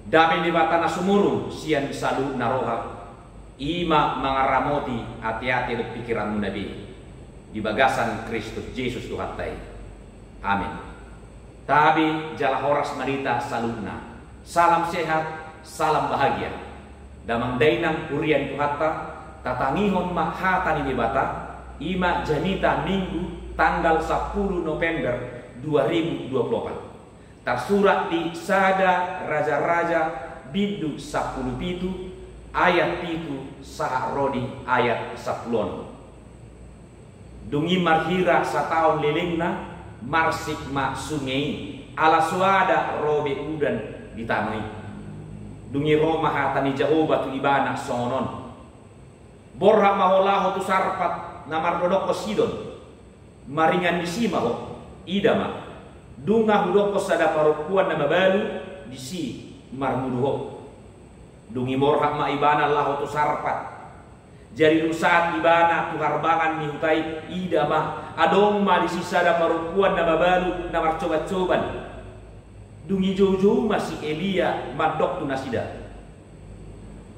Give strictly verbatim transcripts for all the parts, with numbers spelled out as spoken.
Dame ni Debata na sumurung sian saluhutna roha, i ma mangaramoti ateate dohot pingkiranmuna be di bagasan Kristus Jesus Tuhanta i. Amen. Tabe jala horas ma di hita saluhutna. Salam sehat, salam bahagia. Damang dainang huria ni Tuhanta, tatangihon ma hata ni Debata, i ma jamita Minggu tanggal sampulu November dua ribu dua puluh opat. Tarsurat di Sada Raja-raja bindu sampulu pitu, ayat pitu sahat ro di ayat sampulu onom. Dung i marhira sataon lelengna, marsik ma sunge i, ala so ada ro be udan di tano i. Dung i ro ma hata ni Jahowa tu ibana songon on: Borhat ma ho laho tu Sarpat na mardodokkon Sidon, maringan disi ma ho. Ida ma, nunga hudokkon sada parompuan na mabalu disi marmudu ho. Dung i borhat ma ibana laho tu Sarpat. Jadi dung sahat ibana tu harbangan ni huta i, ida ma, adong ma disi sada parompuan na mabalu na marcoban-coban. Dung i joujou ma si Elia mandok tu nasida: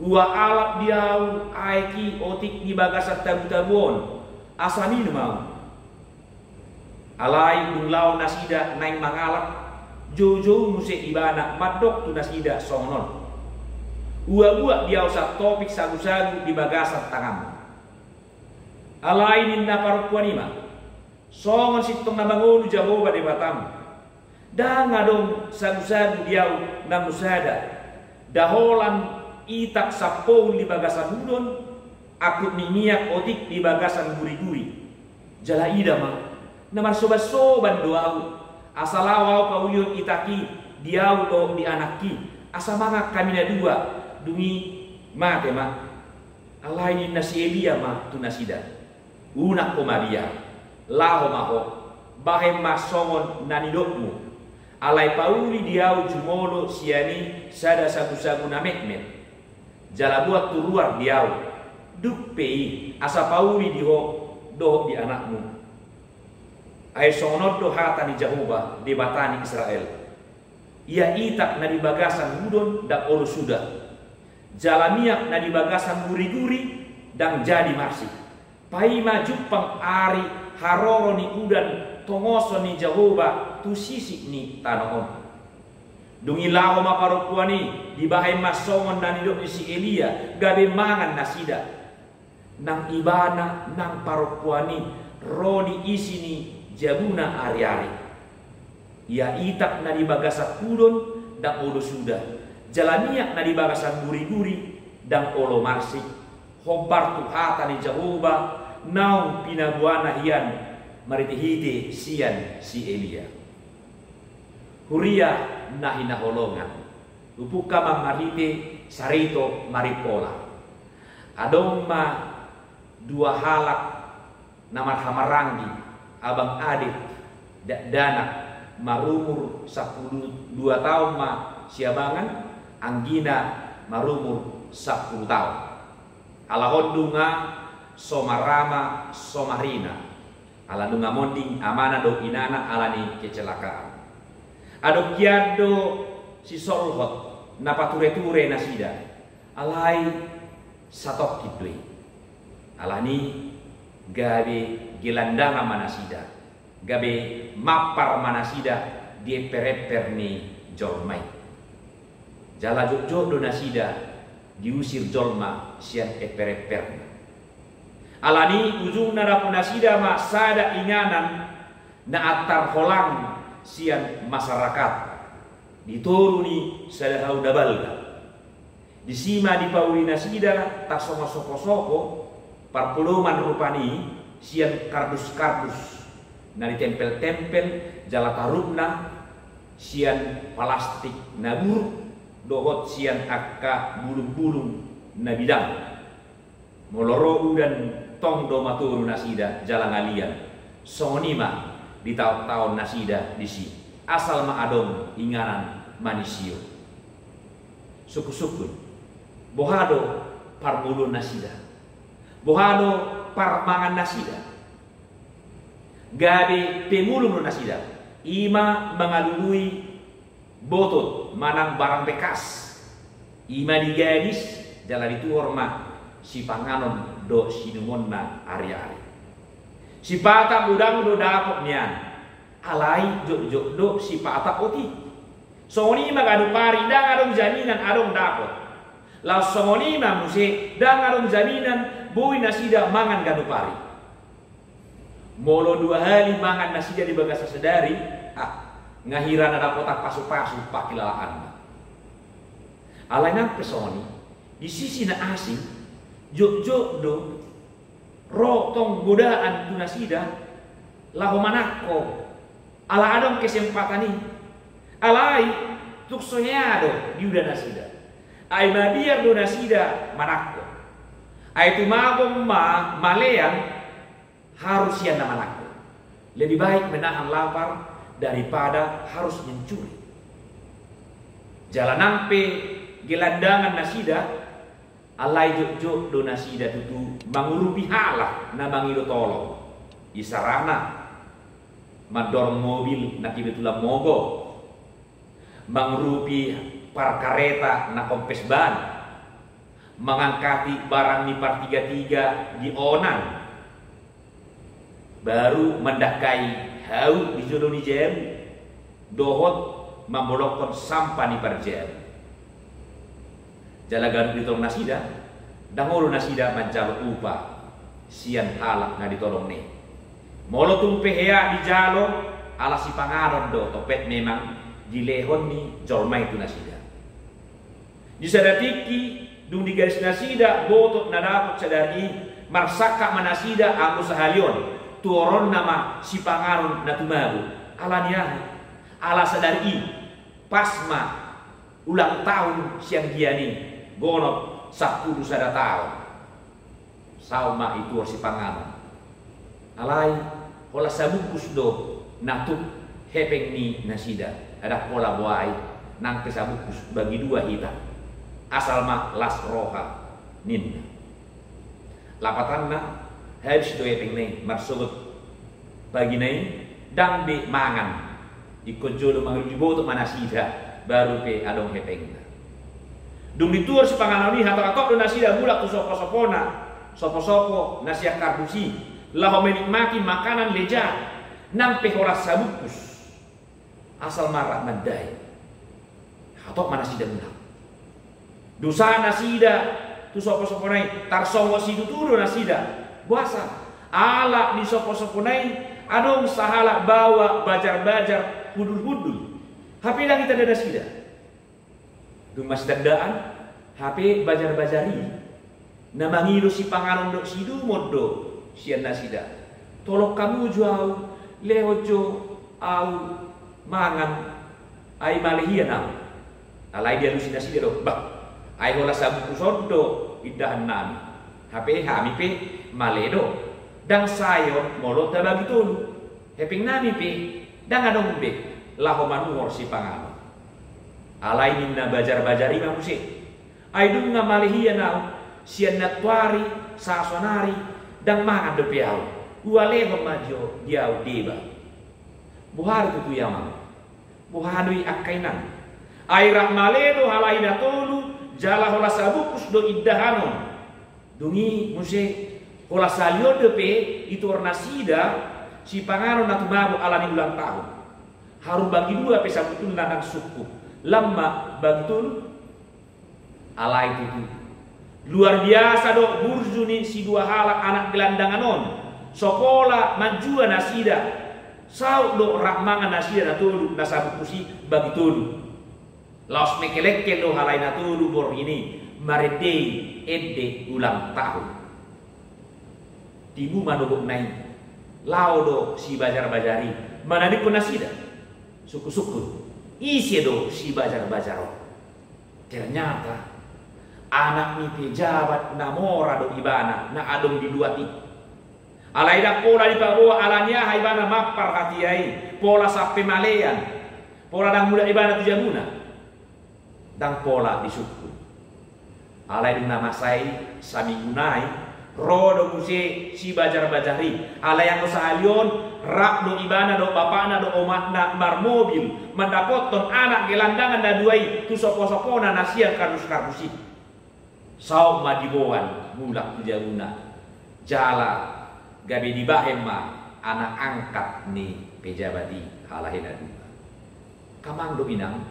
Ua alap di ahu aek i otik di bagasan tabu-tabu on, asa minum ahu. Alai dung laho nasida naeng mangalap, joujou muse ibana mandok tu nasida songon on: Ua buat di ahu santopik sagu-sagu di bagasan tanganmu. Alai ninna parompuan i ma: Songon sintong na mangolu Jahowa Debatam, ndang adong sagu-sagu di ahu nanggo sada, nda holan itak sampoul di bagasan udon, angkup ni miak otik di bagasan guri-guri. Jala ida ma, na marsoban-soban do ahu, asa laho ahu paulihon itak i di ahu dohot di anakki, asa mangan hami na dua, dung i mate ma. Alai ninna si Elia ma tu nasida: Unang ho mabiar, laho ma ho, bahen ma songon na nidokmu. Alai pauli di ahu jumolo sian i sada sagu-sagu na metmet, jala buat tu ruar di ahu, dung pe i, asa pauli di ho dohot di anakmu. Ai songon on do hata ni Jahowa, Debata ni Israel: Ia itak na di bagasan udon ndang olo suda, jala miak na di bagasan guri-guri ndang jadi marsik, paima jumpang ari haroro ni udan tongoson ni Jahowa tu sisik ni tano on. Dung i laho ma parompuan i, dibahen ma songon na nidok ni si Elia, gabe mangan nasida. Nang ibana nang parompuan i ro di isi ni jabuna ari-ari. Ia itak na di bagasan udon ndang olo suda, jala miak na di bagasan guri-guri ndang olo marsik, hombar tu hata ni Jahowa naung pinaboana hian marhite-hite sian si Elia. Huria na hinaholongan, hupungka ma marhite sarito marimpola. Adong ma dua halak na marhahamaranggi, abang ade, dakdanak, marumur sampulu dua taon ma si abangan, anggina marumur sampulu taon. Alai on nunga so marama so marina, ala nunga monding amana dohot inana ala ni kecelakaan. Adong hian do sisolhot na pature-ture nasida, alai satongkin do i. Alani gabe gelandangan ma nasida, gabe mampar ma nasida di emper-emper ni jolma i. Jala jotjot do nasida diusir jolma sian emper-emperna. Alani ujungna dapot nasida ma sada inganan na antar holang sian masyarakat di toru ni sada hau na balga. Disi ma dipauli nasida tarsongon sopo-sopo, parpodoman rupani sian kardus-kardus na ditempel-tempel jala tarukna sian palastik na buruk dohot sian angka bulung-bulung na bidang. Molo ro udan tong do matoru nasida jala ngalian. Songon i ma ditaon-taon nasida disi, asal ma adong inganan manisia. Sungkun-sungkun, boha do parngoluon nasida? Boha do parmangan nasida? Gabe pemulung do nasida, i ma mangalului botot manang barang bekas. I ma di gadis jala dituhor ma sipanganon dohot siinumonna ari-ari. Sipata godang do dapot nian, alai jotjot do sipata oti. Songon i ma ganup ari, ndang adong jaminan adong dapot. Laos songon i ma muse ndang adong jaminan boi nasida mangan ganup ari. Molo dua hali mangan nasida di bagasan sadari, ah, nga hira na dapotan pasu-pasu pangkilalaanna. Alai nang pe songon i, di sisi na asing, jotjot do ro tong godaan tu nasida laho manangko, ala adong kesempatan i. Alai tung so hea do diuda nasida. Ai mabiar do nasida manangko. Ai tumabon ma malean harus sian na manangko. Lebih baik menahan lapar daripada harus mencuri. Jala nang pe gelandangan nasida, alai jotjot do nasida tutu mangurupi halak na mangido tolong. Isarana mandorong mobil na kebetulan mogok, mangurupi parkareta na kompes ban, mangangkati barang ni partiga-tiga di onan, baru mandangkai hau di jolo ni jabu, dohot mambolongkon sampa ni parjabu. Jala ganup ditolong nasida, ndang olo nasida manjalo upa sian halak na ditolongna i. Molo tung pe hea dijalo, ala sipanganon do topet memang dilehon ni jolma i tu nasida. Di sada tingki, dung di gadis nasida botot na dapot sadari i, marsangkap ma nasida anggo sahali on, tuhoronna ma sipanganon na tumabo. Ala ni aha? Ala sadari i pas ma ulang tahun sianggian i, gonop sampulu sada taon. Saut ma ituhor sipanganon. Alai holan sabungkus do na tuk hepeng ni nasida. Ndang pola boa i, nang pe sabungkus bagi dua hita, asal ma las roha, ninna. Lapatanna, habis do hepengna i marsogot pagina i, ndang be mangan. Ingkon jolo mangido, diboto ma nasida, baru pe adong hepengna. Dung dituhor sipanganon i, hatop-hatop do nasida mulak tu sopo-sopona, sopo-sopo na sian kardus i, laho menikmati makanan lezat, nang pe holan sabungkus, asal ma rap mandai. Hatop ma nasida mulak. Dung sahat nasida tu sopo-sopona i, tarsongon situtu do nasida. Boasa? Ala di sopo-sopona i adong sahalak baoa bajar-bajar hundul-hundul. Hape ndang ditanda nasida. Dung masitandaan, hape bajar-bajar i na mangido sipanganon dohot siinumon do sian nasida. Tolong hamu jo au, lehon jo au mangan, ai male hian au. Alai dialusi nasida do, bah, ai holan sabungkus on do indahannami. Hape hami pe male do. Ndang sai on molo tabagi tolu. Hepengnami pe ndang adong be laho manuhor sipanganon. Alai ninna bajar-bajar i ma muse. Ai dung na male hian au, sian nantuari sahat sonari ndang mangan dope au. Ua lehon ma jo di au deba. Boha do tutu i amang? Boha do i angka inang? Ai rap male do halak i na tolu, jala holan sabungkus do indahan on. Dung i muse, holan sahali on dope ituhor nasida sipanganon na tumabo ala ni ulang tahun. Haru bagi dua pe sabotulna ndang sungkun. Lam ma bagi tolu. Alai tutu, luar biasa do burju ni sidua halak anak gelandangan on. So pola manjua nasida, saut do rap mangan nasida na tolu na sabungkus i bagi tolu. Laos mengkelengkel do halak i na tolu borngin i marendei ende ulang tahun. Tibu manogotna i, laho do si bajar-bajar i manadingkon nasida. Sungkun-sungkun, ise do si bajar-bajar on? Ternyata anak ni pejabat na mora do ibana na adong di luat i. Alai ndang pola dipaboa ala ni aha ibana mampar hatiha i, pola sampe malean, pola ndang mulak ibana tu jabuna. Ndang pola disungkun. Alai dung na masa i, saminggu nai, ro do muse si bajar-bajar i. Alai anggo sahali on Rap do ibana dohot bapakna dohot omakna marmobil mandapothon anak gelandangan na dua i tu sopo-sopona na sian kardus-kardus i. Saut ma diboan mulak tu jabuna. Jala gabe dibahen ma anak angkat ni pejabat i, halak i na dua. Amang dohot inang,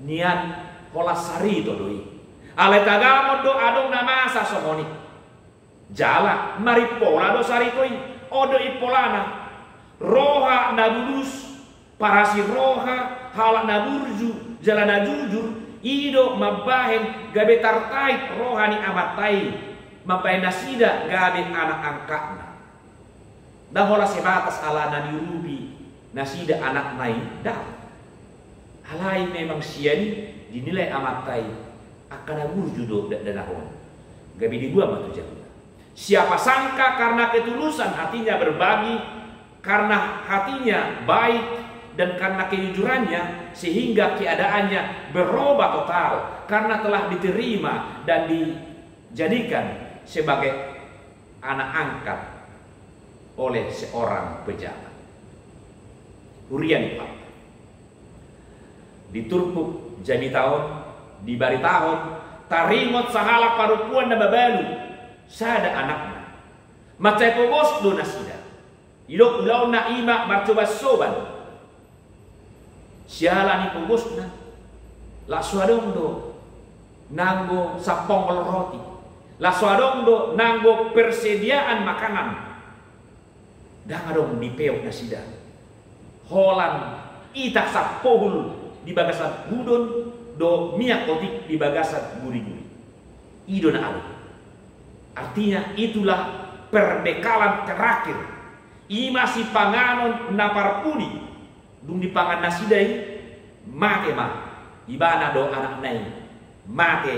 nian holan sarito do i. Alai tagamon do adong na masa songon i. Jala marimpola do sarito i. On do impolana. Roha na bulus, parasi roha, halak na burju jala na jujur, i do mambahen gabe tartait roha ni amanta i, mambahen nasida gabe anak angkatna. Ndang holan sebatas ala na niurupi nasida anakna i, ndang. Alai memang sian i dinilai amanta i angka na burju do dakdanak on. Gabe diboan ma tu jabuna. Siapa sangka karena ketulusan hatinya berbagi, karena hatinya baik, dan karena kejujurannya, sehingga keadaannya berubah total karena telah diterima dan dijadikan sebagai anak angkat oleh seorang pejabat. Huria ni Tuhan. Di turpuk jamita on dibaritahon taringot sahalak parompuan na mabalu sada anakna. Mansai pogos do nasida. Didok ulaonna i ma marcoban-coban. Siala ni pogosna, laos so adong do nanggo saponggol roti, laos so adong do nanggo persediaan makanan. Ndang adong dipeop nasida holan itak sampohul di bagasan hudon dohot miak otik di bagasan guri-guri. I do na adong. Artinya, itulah perbekalan terakhir. I ma sipanganon na parpudi. Dung dipangan nasida i, mate ma ibana dohot anakna i, mate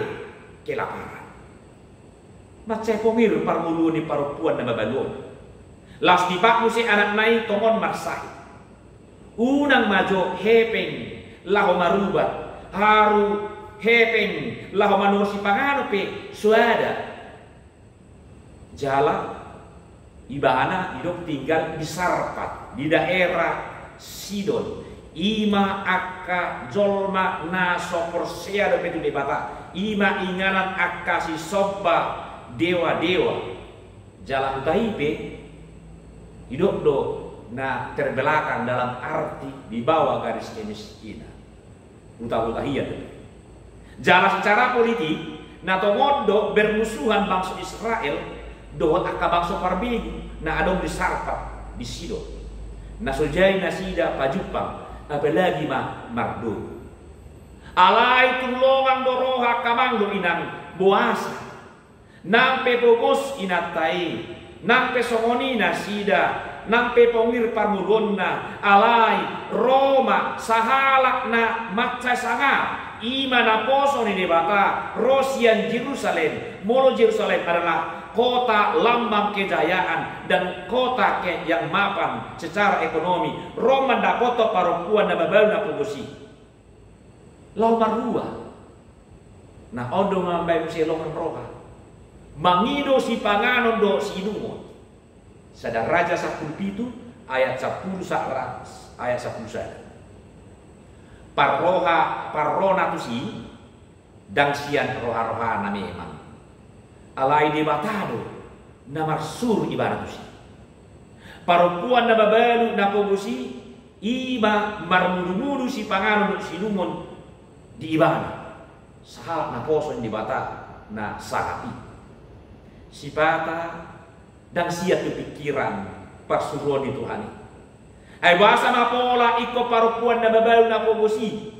kelaparan. Mansai pongir parngoluon ni parompuan na mabalu on. Laos dipat muse anakna i tongon marsahit. Unang ma jo hepeng laho marubat, haru hepeng laho manuhor sipanganon pe so ada. Jala ibana didok tinggal di Sarpat, di daerah Sidon. I ma angka jolma na so porsea dope tu Debata. I ma inganan angka sisomba dewa-dewa. Jala huta i pe didok do na terbelakang dalam arti di bawah garis kemiskinan. Huta-huta hian. Jala secara politik, na tongon do bermusuhan bangso Israel dohot angka bangso parbegu na adong di Sarpat, di Sidon. Na so jadi nasida pajumpang, apalagi ma mardomu. Alai tung longang do roha angka amang dohot inang boasa. Nang pe pogos inanta i, nang pe songon i nasida, nang pe pongir parngoluonna, alai ro ma sahalak na mansai sangap, i ma naposo ni Debata, ro sian Jerusalem, molo Jerusalem adalah kota lambang kejayaan dan kota ke-, yang mapan secara ekonomi, ro mandapothon parompuan na mabalu na pogos i. Laho marhua. Na on do mambahen muse longang roha. Mangido sipanganon dohot siinumon. Sada Raja sampulu pitu ayat sampulu sada, ayat sampulu sada. Parroha, parrona tusi, ndang sian roha-rohana memang. Alai Debata do na marsuru ibana tusi. Parompuan na mabalu na pogos i, i ma marmudu-mudu sipanganon dohot siinumon di ibana. Sahalak naposo ni Debata na sangap i. Sipata ndang siat tu pingkiran parsuruon ni Tuhan i. Ai boasa ma pola ingkon parompuan na mabalu na pogos i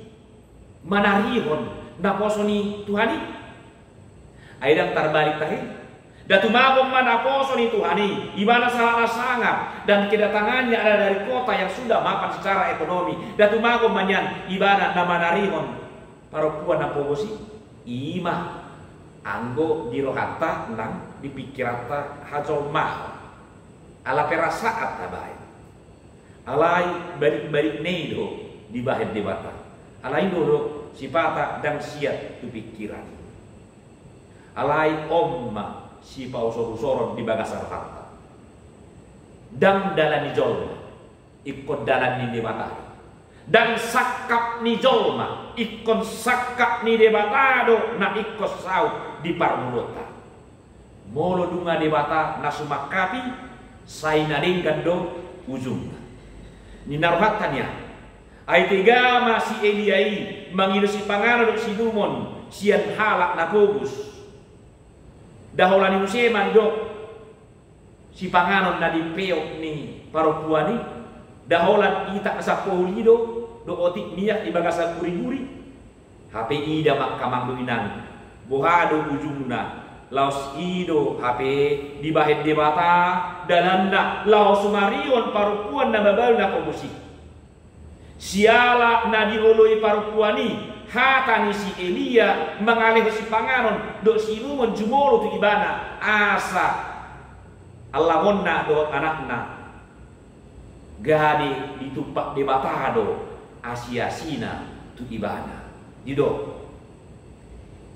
manarihon naposo ni Tuhan i? Ai ndang tarbalik tahe? Nda tumagon ma naposo ni Tuhan i, ibana sahalak na sangap, dan kedatangannya adalah dari kota yang sudah mapan secara ekonomi. Nda tumagon ma nian ibana na manarihon parompuan na pogos i? I ma anggo di rohanta nang di pingkiranta hajolmaon. Ala perasaan tabaen. Alai balik-balik na i do dibahen Debata. Alai dohot sipata ndang siat tu pingkiran. Alai on ma sipausor-usoron di bagasan rohanta. Ndang dalan ni jolma. ingkon dalan ni Debata do. Ndang sangkap ni jolma, ingkon sangkap ni Debata do na ingkon saut di parngoluonta. Molo nunga Debata na sumangkapi, sai na denggan do ujungna. Ninna rohanta nian. Ai tega ma si Elia i mangido sipanganon dohot siinumon sian halak na pogos. Nda holan i muse ma didok sipanganon na dipeop ni parompuan i, nda holan itak na sampulu uli do, dohot otik miak di bagasan guriguri. Hape ida ma angka amang dohot inang, boha do ujungna, laos i do hape dibahen Debata dalanna laho sumarihon parompuan na mabalu na pogos i. Siala na dioloi parompuan i, hata ni si Elia mangalehon sipanganon dohot siinumon jumolo tu ibana, asa allangonna dohot anakna gabe ditumpak Debata do asiasina tu ibana. Didok,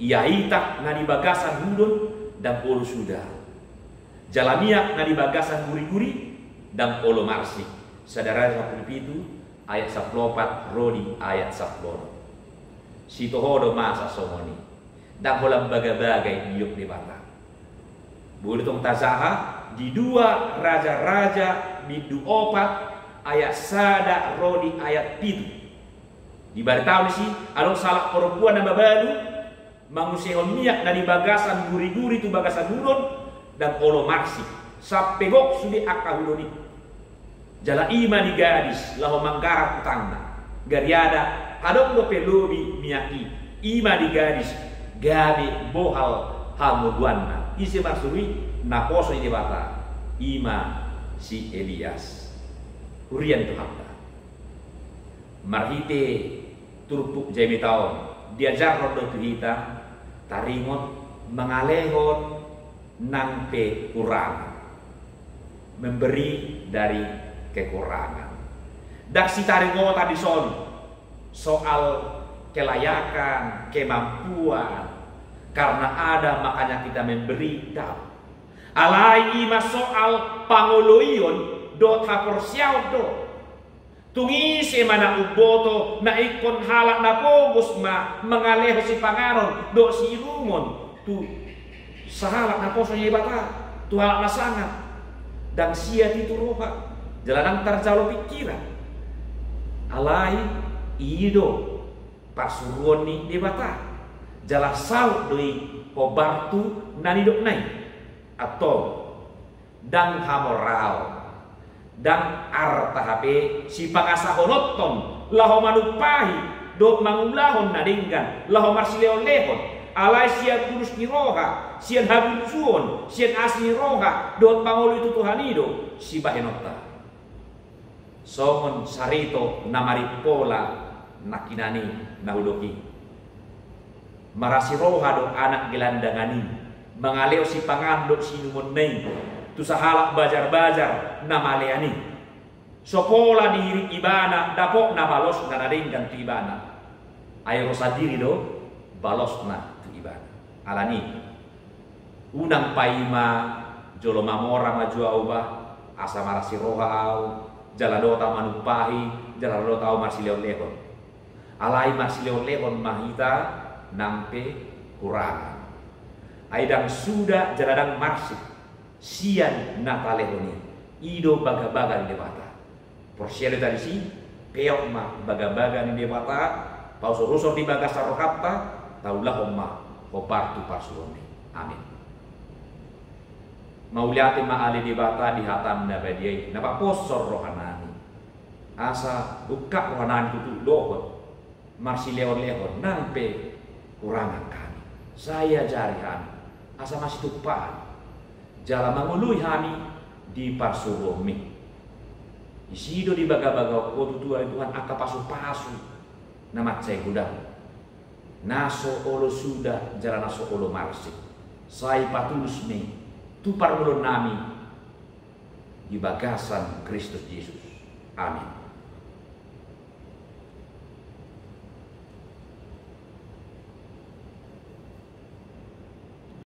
ia itak na di bagasan hudon ndang olo suda, jala miak na di bagasan guriguri ndang olo marsik. Sada Raja sampulu pitu ayat sampulu opat ro di ayat sampulu onom. Sitoho do masa songon i. Ndang holan bagabaga i didok Debata. Boi do tong tajaha di dua Raja-raja bindu opat ayat sada ro di ayat pitu. Dibaritahon disi, adong sahalak parompuan na mabalu mangusehon miak na di bagasan guriguri tu bagasan hudon, ndang olo marsik, sampe gok sude angka hudon i. Jala i ma digadis laho manggarar utangna. Gariada adong dope lobi miak i, i ma digadis gabe bohal hangoluanna. Ise marsuru i? Naposo ni Debata, i ma si Elias. Hurian Tuhanta. Marhite turpuk jamita on, diajarhon do tu hita taringot mangalehon nang pe hurangan. Memberi dari kekurangan. Ndang sitaringotan dison soal kelayakan, kemampuan, karena ada makanya kita memberi, ndang. Alai i ma soal pangoloion dohot haporseaon do. Tung ise ma na umboto na ingkon halak na pogos ma mangalehon sipanganon dohot siinumon tu sahalak naposo ni Debata, tu halak na sangap? Ndang siat i tu roha, jala ndang tarjalo pingkiran. Alai i do parsuruon ni Debata, jala saut do i hombar tu na nidokna i. Antong, ndang hamoraon, ndang arta hape sipangasahononton laho manumpahi dohot mangulahon na denggan laho marsilehonlehon, alai sian bulus ni roha, sian habulusuon, sian asi ni roha dohot pangoloi tu Tuhan i do sibahenonta. Songon sarito na marimpola nangkinan i na hudok i. Marasi roha do anak gelandangan i mangalehon sipanganon dohot siinumonna i tu sahalak bajarbajar na malean i. So pola diiring ibana dapotna balosna na denggan tu ibana. Ai ro sandiri do balosna tu ibana. Alani i, unang paima jolo mamora ma jo au bah, asa marasi roha au, jala dohot au manumpahi, jala dohot au marsilehonlehon. Alai marsilehonlehon ma hita nang pe hurangan. Ai ndang suda jala ndang marsik sian na talehon i. I do bagabaga ni Debata. Porsea do hita disi, peop ma bagabaga ni Debata, pausorusor di bagasan rohanta, taulahon ma hombar tu parsuruonna i. Amin. Mauliate ma ale Debata di hataM na badia i, na paposhon rohanami. Asa ungkap rohanami tutu dohot marsilehonlehon nang pe hurangan hami. Sai ajari hami asa masitumpaan jala mangoloi hami di parsuruonMi. Disi do dibagabagahon Ho tutu ale Tuhan angka pasupasu na mansai godang, na so olo suda jala na so olo marsik. Sai patulus ma i tu parngoluonnami di bagasan Kristus Jesus. Amin.